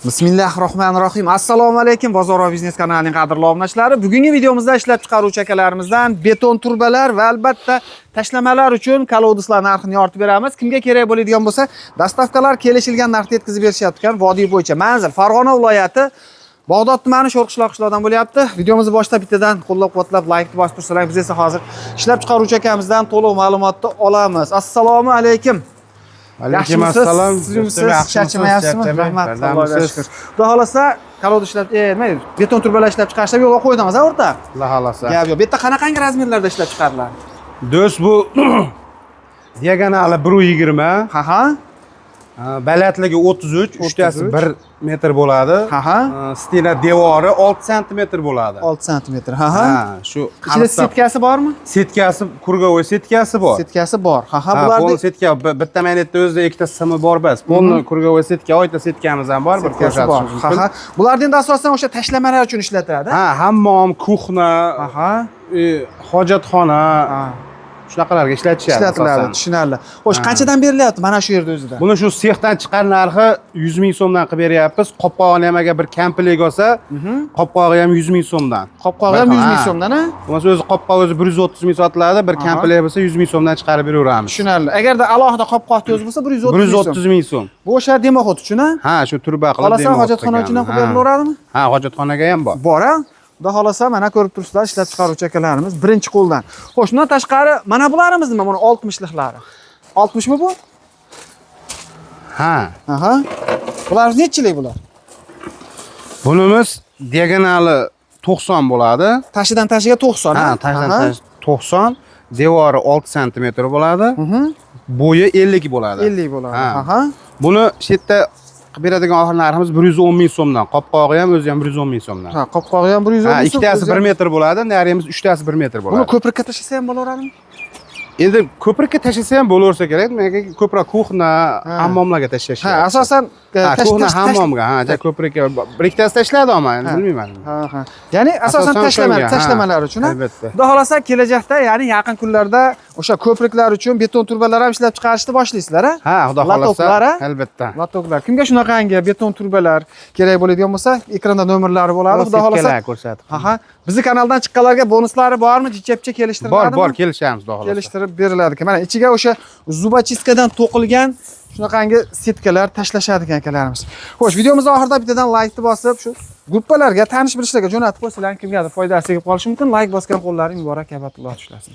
Bismillahir rohmanir rohim. Assalomu alaykum, Bozor va biznes kanalining qadrli obunachilari. Bugungi videomizda ishlab chiqaruvchi akalarimizdan beton turbalar va albatta tashlamalar uchun колодец lar narxini yoritib beramiz. Kimga kerak bo'ladigan bo'lsa, доставка lar kelishilgan narxda yetkazib berishyapti ekan vodiy bo'yicha. Manzil Farg'ona viloyati, Bag'dod tumani, Sho'rqishloq qishlog'idan bo'lyapti. Videomizni boshida bittadan qo'llab-quvvatlab, laykni bosib tursalar, biz esa hozir ishlab chiqaruvchi akamizdan to'liq ma'lumotni olamiz. Assalomu alaykum. Alaykum Yaxshimisiz? assalom. Tuzukmisiz? Charchamayapsizmi? Rahmat, Allohga Allohga shukr. Xudo xohlasa, колодец ishlab, nima edi? Beton turbalar ishlab chiqarishda yo'lga qo'ydingiz, a, o'rta? Xudo xohlasa. Gap yo'q. Bu yerda qanaqangi размер larda ishlab chiqariladi? Do'st, bu diagonali 1.20, Ha ha. Balandligi 33, uchtasi 33. 1 metr bo'ladi. Ha ha. Стена devori 6 santimetr bo'ladi. 6 santimetr. Ha ha. Ha, shu Ichida qalipda сетка si bormi? Сетка si, круговой сетка si bor. Сетка si bor. Ha ha, Ha, bularni полный сетка, bitta magnetda o'zida ikkita simi bor bas. Полный круговой сетка, oyta сетка miz ham bor, bir сетка si bor. ko'rsatishimiz Ha mumkin. ha. Bularni endi asosan o'sha tashlamalar uchun ishlatiladi. Ha, hammom, кухня, Ha ha. Hojatxona, Ha. shunaqalarga ishlatishadi Ishlatiladi, asosan. Tushunarli. Xo'sh, Ha. qanchadan berilyapti mana shu yerda o'zida? Buni shu sexdan chiqqan narxi 100 ming so'mdan qilib beryapmiz. Qopqog'ini ham agar bir komplekt olsa, qopqog'i ham 100 ming so'mdan. Qopqog'i ham 100 ming Ha. so'mdan, a? Bo'lmasa o'zi qopqoq o'zi 130 ming sotiladi, bir komplekt bo'lsa 100 ming so'mdan chiqarib beraveramiz. Tushunarli. Agarda alohida qopqoqni o'zi bo'lsa, 130 ming so'm. 130 ming so'm. Bu o'sha дымоход uchun, a? Ha, shu turba qilib Xohlasa дымоход hojatxona qilgan. uchun ham qilib Ha. berilaveradimi? Ha, hojatxonaga ham bor. Bor, a? Xudo xohlasa, mana ko'rib turibsizlar, ishlab chiqaruvchi akalarimiz birinchi qo'ldan. Xo'sh, undan tashqari mana bularimiz nima? Mana 60 liklari. 60 mi bu? Ha. Aha. Bular nechilik bular? Bunimiz diagonali 90 bo'ladi. Tashidan tashiga 90, Ha, ha? tashidan Aha. tash 90, devori 6 santimetr bo'ladi. Bo'yi 50 bo'ladi. 50 bo'ladi. Ha. Aha. Buni shu yerda qilib beradigan oxir narximiz 110 ming so'mdan. Qopqog'i ham, o'zi ham 110 ming so'mdan. Ha, qopqog'i ham 110 Ha, ming so'm, ikkitasi o'zi 1 ham- metr bo'ladi, narimiz uchtasi 1 metr Buni bo'ladi. ko'prikka tashlasa ham bo'laveradimi? Endi ko'prikka tashlasa ham bo'laversa kerak, lekin ko'proq кухня, hammomlarga tashlashadi. Ha, asosan Ha, кухня, hammomga, ha, ja ko'prikka bir ikkitasi tashladi ammo, endi Ha. bilmayman. Ha. Ya'ni asosan Asosan tashlama, o'shanga, ha, tashlamalar uchun, ha? Albatta. Xudo xohlasa, kelajakda, ya'ni yaqin kunlarda o'sha ko'priklar uchun beton turbalar ham ishlab chiqarishni boshlaysizlar, a? Ha, xudo xohlasa, Лоток lar, a? Albatta. Лоток lar. Kimga shunaqangi beton turbalar kerak bo'ladigan bo'lsa, ekranda nomerlari bo'ladi. Xudo xohlasa. Сетка lar ko'rsatib. Ha. Bizni kanaldan chiqqanlarga bonuslari bormi? Jicha-picha kelishtiriladimi? Bor, bor, kelishamiz, xudo xohlasa. Kelishtirib beriladi. Mana ichiga o'sha зубочистка dan to'qilgan shunaqangi сетка lar tashlashadi ekan akalarimiz. Xo'sh, videomiz oxirida bittadan laykni bosib, shu gruppalarga, tanish bilishlarga jo'natib qo'ysalar, kimgadir foydasi tegib qolishi mumkin. Layk bosgan qo'llaring muborak, abadulloh tishlasin.